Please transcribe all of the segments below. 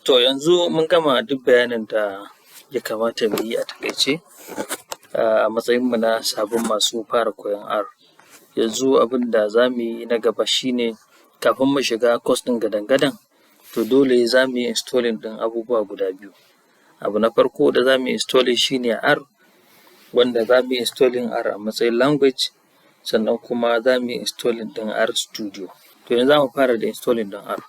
To yanzu mun gama duk bayanin da ya kamata mu yi a taƙaice a matsayin mu na sabbin masu fara koyan R. Yanzu abin da za mu yi na gaba shi ne kafin mu shiga course ɗin gadan-gadan, to dole za mu yi installing ɗin abubuwa guda biyu. Abu na farko da za mu yi installing shi ne R, wanda za mu yi installing R a matsayin language, sannan kuma za mu yi installing ɗin R studio. To yanzu za mu fara da installing ɗin R.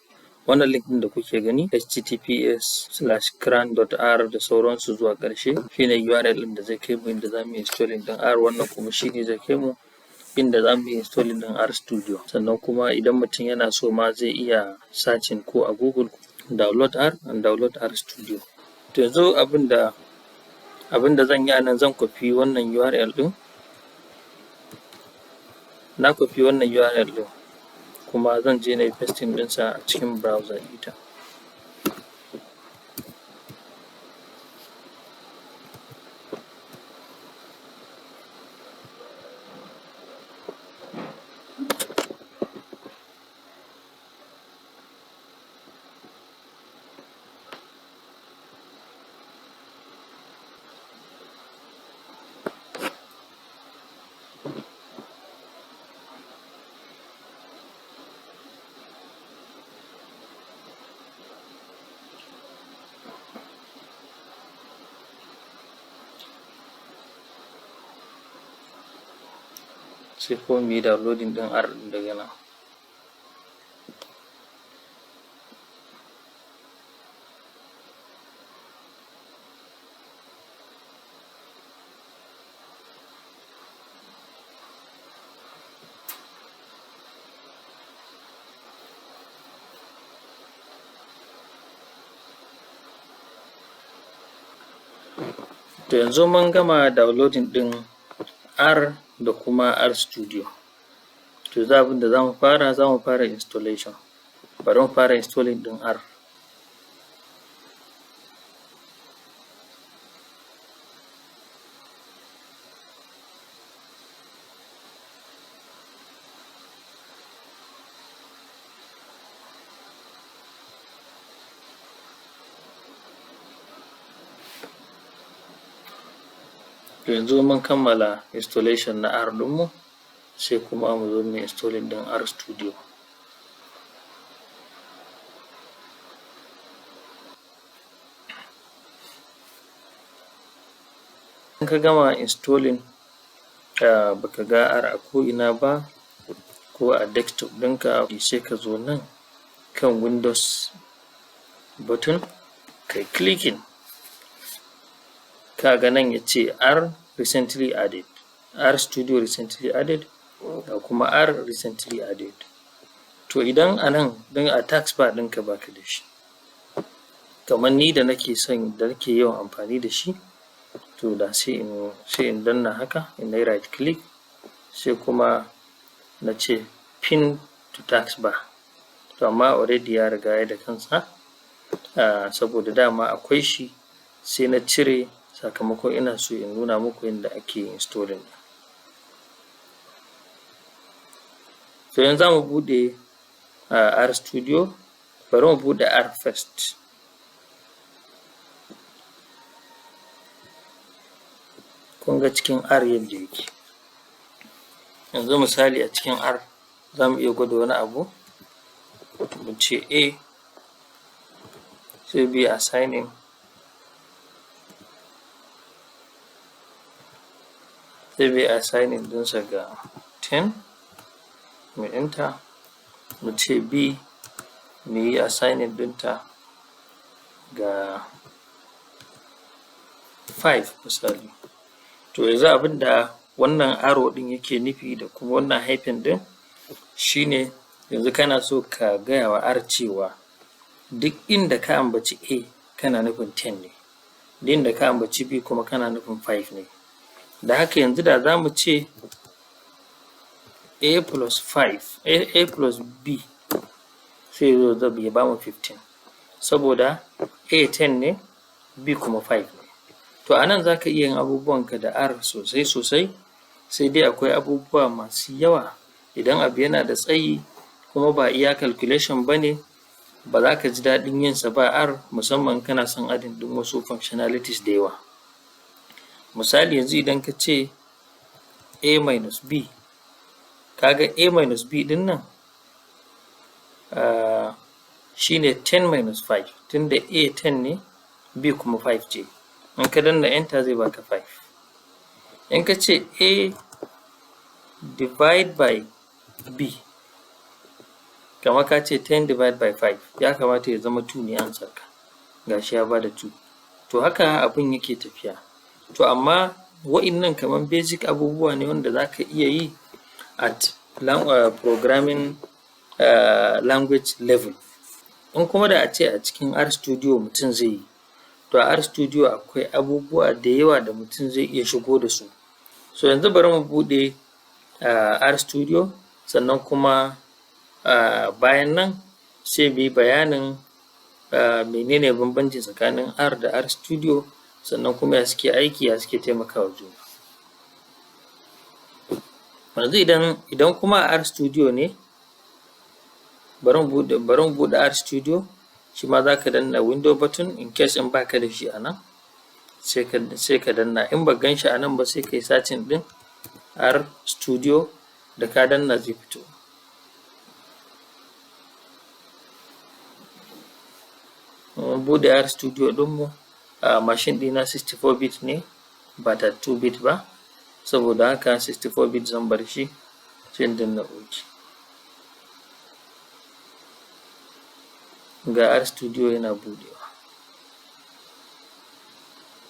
Wannan link ɗin da kuke gani https/cran.r da sauransu zuwa ƙarshe shi ne URL ɗin da zai kai mu inda za mu yi installing ɗin R, wannan kuma shi ne zai kai mu inda za mu yi installing ɗin R studio. Sannan kuma idan mutum yana so ma zai iya searching ko a google download R and download R studio. To yanzu abin da zan yi a nan, zan copy wannan URL ɗin, na copy wannan URL ɗin, kuma zan je na yi pasting ɗinsa a cikin browser ɗita. Sai kuma mu yi downloading ɗin R ɗin daga nan. To yanzu mun gama downloading ɗin R da kuma R studio. To yanzu abin da za mu fara, za mu fara installation. Bari mu fara installing ɗin R. To yanzu mun kammala installation na R ɗinmu, sai kuma mu zo mu yi installing ɗin R studio. In ka gama installing, ba ka ga R a ko'ina ba ko a desktop ɗinka, sai ka zo nan kan windows button kai clicking, ka ga nan ya ce R recently added, R studio recently added, ga kuma R recently added. To idan a nan a taskbar ɗinka ba ka da shi, kamar ni da nake son da nake yawan amfani da shi, to da sai in danna haka, in nayi right click, sai kuma na ce pin to taskbar. To amma already ya riga ya yi da kansa, saboda dama akwai shi, sai na cire sakamakon ina so in nuna muku yanda ake installing. To yanzu za mu buɗe R studio, bari mu buɗe R first. Kun ga cikin R yadda yake. Yanzu misali a cikin R za mu iya gwada wani abu, mu ce A, sai mu yi assigning, ɗinsa ga 10, mu enter, mu ce B, mu yi assigning ɗinta ga 5 misali. To yanzu abin da wannan arrow ɗin yake nufi da kuma wannan hyphen ɗin shi ne, yanzu kana so ka gaya wa R cewa duk inda ka ambaci A kana nufin 10 ne, duk inda ka ambaci B kuma kana nufin 5 ne. Da haka yanzu da za mu ce A plus 5, A plus B, sai ya zo ya bamu 15, saboda A 10 ne, B kuma 5 ne. To a nan za ka iya yin abubuwanka da R sosai sosai, sai dai akwai abubuwa masu yawa idan abu yana da tsayi kuma ba iya calculation ba ne. ba za ka ji daɗin yin sa ba a R, musamman in kana son adding ɗin wasu functionalities da yawa. Misali yanzu idan ka ce A minus B, ka ga A minus B ɗin nan shi ne 10 minus 5, tunda A 10 ne, B kuma 5 ce. In ka danna enter zai baka 5. In ka ce A divide by B, kamar ka ce 10 divide by 5, ya kamata ya zama 2 ne answer ka, ga shi ya bada 2. To haka abin yake tafiya. To amma wa'innan kamar basic abubuwa ne wanda za ka iya yi at programming language level. In kuma da a ce a cikin R studio mutum zai yi, to a R studio akwai abubuwa da yawa da mutum zai iya shigo da su. So yanzu bari mu buɗe R studio, sannan kuma bayan nan sai mu yi bayanin mene ne bambanci tsakanin R da R studio, sannan kuma ya suke aiki, ya suke taimakawa juna. Yanzu idan kuma a R studio ne, bari mu buɗe R studio, shi ma za ka danna window button, in case in ba ka da shi a nan, sai ka danna. In baka gan shi a nan ba, sai kai searching ɗin R studio, da ka danna zai fito. Mun buɗe R studio ɗinmu, machine ɗina 64 bit ne ba 32 bit ba, saboda haka 64 bit zan bar shi, sai in danna OK. Ga R studio yana buɗewa.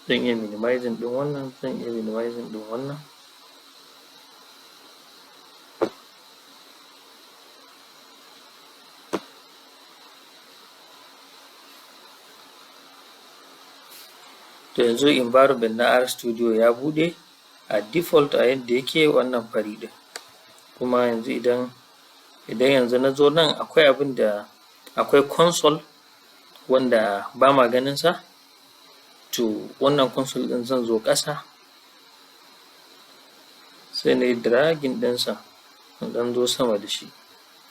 Zan iya minimizing ɗin wannan, zan iya minimizing ɗin wannan. To yanzu environment na R studio ya buɗe a default a yadda yake wannan fari ɗin. Kuma yanzu idan yanzu na zo nan, akwai abin da akwai console wanda ba ma ganin sa, to wannan console ɗin zan zo ƙasa sai na yi dragging ɗinsa in ɗan zo sama da shi.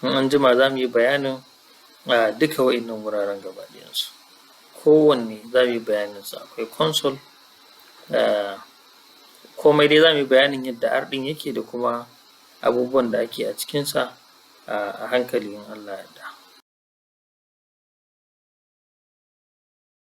In an jima za mu yi bayanin duka wa'innan wuraren gaba ɗayansu. Kowanne za mu yi bayaninsa, akwai console, komai dai za mu yi bayanin yadda R ɗin yake da kuma abubuwan da ake a cikinsa a hankali in Allah ya yarda.